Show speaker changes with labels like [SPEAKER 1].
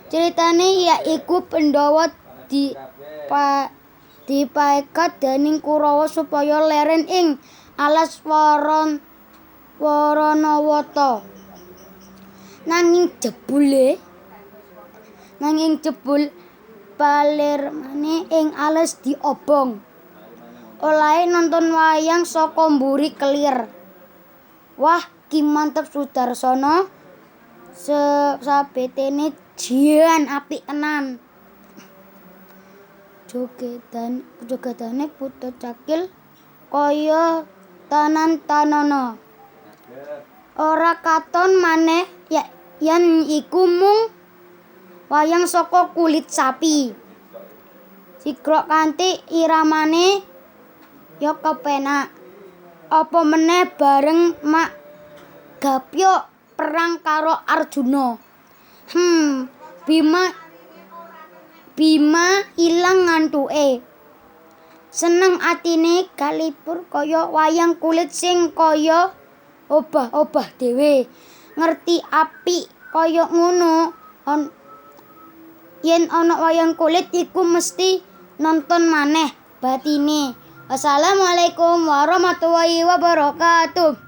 [SPEAKER 1] Critane ya iku Pandhawa dipaekat dening Kurawa supaya leren ing alas Waranawata. Nanging jebul paleramane ing alas diobong. Olehe nonton wayang saka mburi kelir. Wah, Ki Manteb Soedharsono sabetene jan apik tenan. Jogedane Kutha Cakil kaya tanan-tanana. Ora katon maneh yen iku mung wayang saka kulit sapi. Sigrok kanthi iramane ya kepenak. Apa meneh bareng mak gapyuk perang karo Arjuna. Bima ilang ngantuke. Seneng atine kalipur kaya wayang kulit sing kaya obah-obah dhewe. Ngerti apik kaya ngono, yen ana wayang kulit iku mesti nonton maneh batine. Wassalamualaikum warahmatullahi wabarakatuh.